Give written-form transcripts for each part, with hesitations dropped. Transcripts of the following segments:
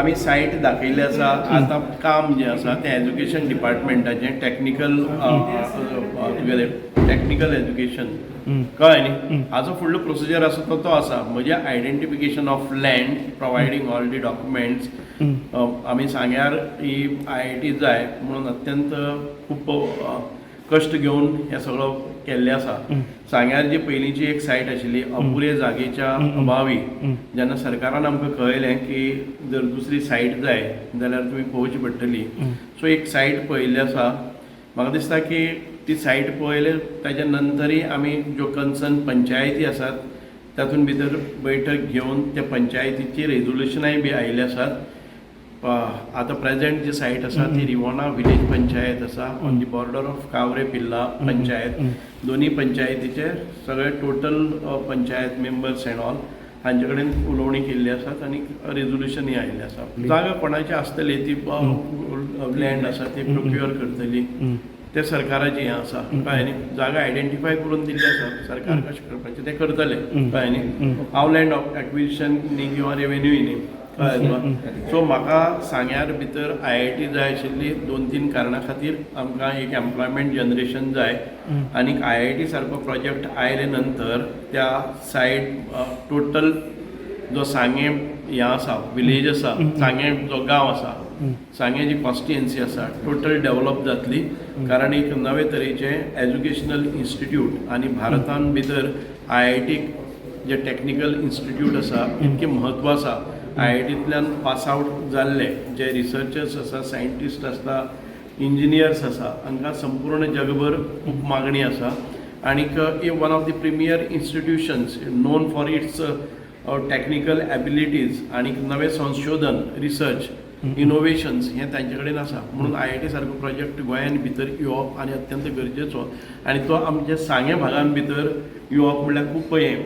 आमी सायट दाखयल्ली आसा. आतां काम जें आसा तें एज्युकेशन डिपार्टमेंटाचें, टॅक्निकल तुगेलें टॅक्निकल एज्युकेशन, कळ्ळें न्ही? हाजो फुडलो प्रोसिजर आसा तो तो आसा. म्हजें identification of land, providing all the documents. आमी सांग्यार ही आयआयटी जाय म्हणून अत्यंत खूब कश्ट घेवन हें सगळो केल्लें आसा. सांग्यार जी पयलींची एक सायट आशिल्ली, अपुरे जागेच्या अभावी जेन्ना सरकारान आमकां कळयलें की जर दुसरी सायट जाय जाल्यार तुमी पळोवची पडटली, सो एक सायट पळयल्ली आसा. म्हाका दिसता की ती सायट पळयले ताच्या नंतरय आमी ज्यो कन्सर्न पंचायती आसात तातूंत भितर बैठक घेवन त्या पंचायतीची रेजोल्युशनाय बी आयिल्ली आसात. आतां प्रेझेंट जी सायट आसा ती रिवोणा विलेज पंचायत आसा, on the border of Kavre Pirla panchayat. दोन्ही पंचायतीचे सगळे total panchayat members and all हांचे कडेन उलोवणी केल्ली आसात आनी रेजोल्युशनूय आयिल्लें आसा. जागा कोणाची आसतली, ती लँड आसा ती प्रोक्युअर करतली, ते सरकाराची हें आसा, कळ्ळें न्ही? जागा आयडेंटिफाय करून दिल्ली आसा. सरकार कशें करपाचें तें करतलें, कळ्ळें न्ही? हांव लँड एक्विजिशन न्ही किंवा रेवेन्यूय न्ही, कळ्ळें तुका? सो म्हाका सांग्यार भितर आयआयटी जाय आशिल्ली दोन तीन कारणां खातीर. आमकां एक एम्प्लॉयमेंट जनरेशन जाय आनीक आयआयटी सारको प्रोजेक्ट आयले नंतर त्या सायड टोटल जो सांगें हें आसा, विलेज आसा, सांगें जो गांव आसा, सांगें जी कॉन्स्टिट्युएन्सी आसा, टोटल डेव्हलप जातली, कारण एक नवे तरेचें एज्युकेशनल इन्स्टिट्यूट आनी भारतान भितर आयआयटीक जे टॅक्निकल इन्स्टिट्यूट आसा इतकें म्हत्व आसा. आयआयटींतल्यान पास आवट जाल्ले जे रिसर्चर्स आसा, सायंटिस्ट आसता, इंजिनियर्स आसा, हांकां संपूर्ण जगभर खूब मागणी आसा. आनीक one of the premier institutions known for its technical abilities आनीक नवें संशोधन, रिसर्च, इनोवेशन्स हें तांचे कडेन आसा. म्हणून आयआयटी सारको प्रोजेक्ट गोंयान भितर येवप आनी अत्यंत गरजेचो आनी तो आमच्या सांगें भागान भितर येवप म्हणल्यार खूब हें.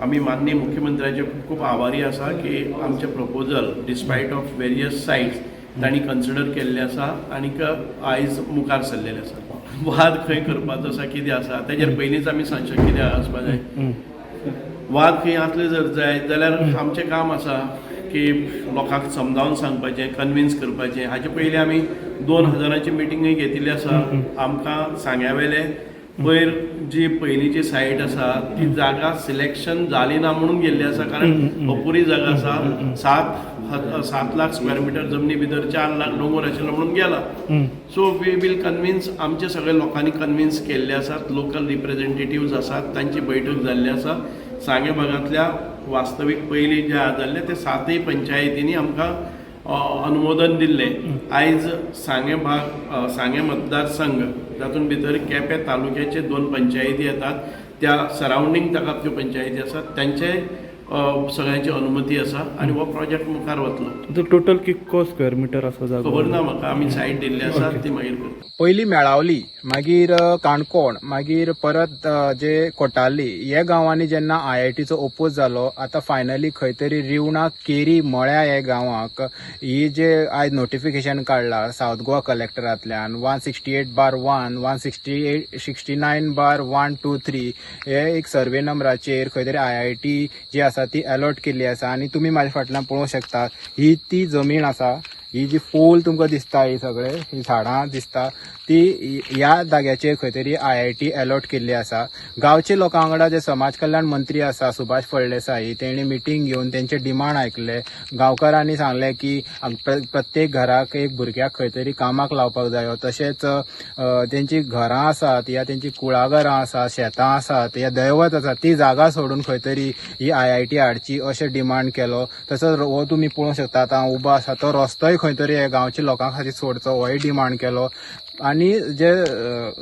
आमी माननीय मुख्यमंत्र्याचे खूब खूब आभारी आसा की आमचें proposal, despite of various sites, तांणी कन्सिडर केल्लें आसा आनीक आयज मुखार सरलेलें आसा. वाद खंय करपाचो आसा, कितें आसा, तेजेर पयलींच आमी संशय कितें आसपा जाय. वाद खंय आसले जर जायत जाल्यार आमचें काम आसा की लोकांक समजावन सांगपाचें, कन्विन्स करपाचें. हाचे पयलीं आमी 2000ची मिटींगूय घेतिल्ली आसा. आमकां सांग्या वेले पयर जी पयलींची सायट आसा ती जागा सिलेक्शन जाली ना म्हणून गेल्ली आसा, कारण अपुरी जागा आसा. 7 7 लाख स्क्वेअर मिटर जमनी भितर 4 लाख दोंगर आशिल्लो म्हणून गेला. So we will convince. आमचे सगळे लोकांनी कन्विन्स केल्ले आसात. लोकल रिप्रेझेंटेटिव्ज आसात, तांची बैठक जाल्ली आसा. सांगें भागांतल्या वास्तवीक पयलीं जे जाल्ले ते सातय पंचायतींनी आमकां अनुमोदन दिल्लें. आयज सांगें भाग, सांगें मतदारसंघ, तातूंत भितर केपें तालुक्याचे दोन पंचायती येतात, त्या सरावंडींग ताका त्यो पंचायती आसात, तांचे सगळ्यांची अनुमती आसा आनी हो प्रोजेक्ट मुखार वतलो. टोटल कितको स्क्वेअर मिटर आसा जागो? खबर ना म्हाका. आमी सायट दिल्ली आसा, ती मागीर करता. पयलीं मेळावली, मागीर काणकोण, मागीर परत जे कोटाली हे गांवांनी जेन्ना आयआयटीचो ओपोज जालो, आतां फायनली खंय तरी रिवणा केरी मळ्या हे गांवाक ही जे आयज नोटिफिकेशन काडला सावथ गोवा कलेक्टरांतल्यान, 168/1, 168, 69/1, 2, 3 हे एक सर्वे नंबराचेर खंय तरी आयआयटी जी आसा ती अलॉट केल्ली आसा. आनी तुमी म्हाज्या फाटल्यान पळोवंक शकता, ही ती जमीन आसा. ही जी फूल तुमकां दिसता, ही सगळे ही झाडां दिसता, ती ह्या जाग्याचेर खंय तरी आयआयटी अलॉट केल्ली आसा. गांवचे लोकां वांगडा जे समाज कल्याण मंत्री आसा सुभाष फळदेसाई, तेणी मिटींग घेवन तेंचे डिमांड आयकले. गांवकारांनी सांगलें की प्रत्येक घराक एक भुरग्याक खंय तरी कामाक लावपाक जायो. तशेंच तेंची घरां आसात या तेंची कुळागरां आसात, शेतां आसात या दैवत आसा, ती जागा सोडून खंय तरी ही आयआयटी हाडची अशें डिमांड केलो. तसोच हो तुमी पळोवंक शकता, आतां हांव उबो आसा तो रस्तोय खंय तरी हे गांवच्या लोकां खातीर सोडचो होय डिमांड केलो. आनी जे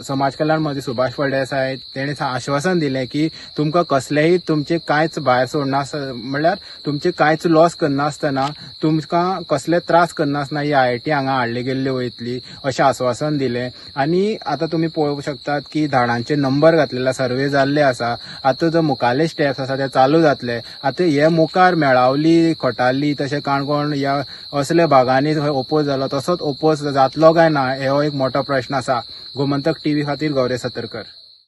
समाज कल्याण मंत्री सुभाष फळदेसाय तेणी आश्वासन दिलें की तुमकां कसलेही तुमचे कांयच भायर सोडनास, म्हणल्यार तुमचे कांयच लॉस करनासतना, तुमकां कसले त्रास करनासतना ही आयआयटी हांगा हाडली गेल्ली वयतली अशें आश्वासन दिलें. आनी आतां तुमी पळोवंक शकतात की झाडांचे नंबर घातलेले, सर्वे जाल्ले आसा. आतां जो मुखारले स्टेप्स आसा ते चालू जातले. आतां हे मुखार मेळावली, खोटाली, तशें काणकोण ह्या असल्या भागांनी ओपोज जालो, तसोच ओपोज जातलो काय ना हो एक मोठो प्रश्न आसा. गोमंतक टीव्ही खातीर गौरी सतरकर.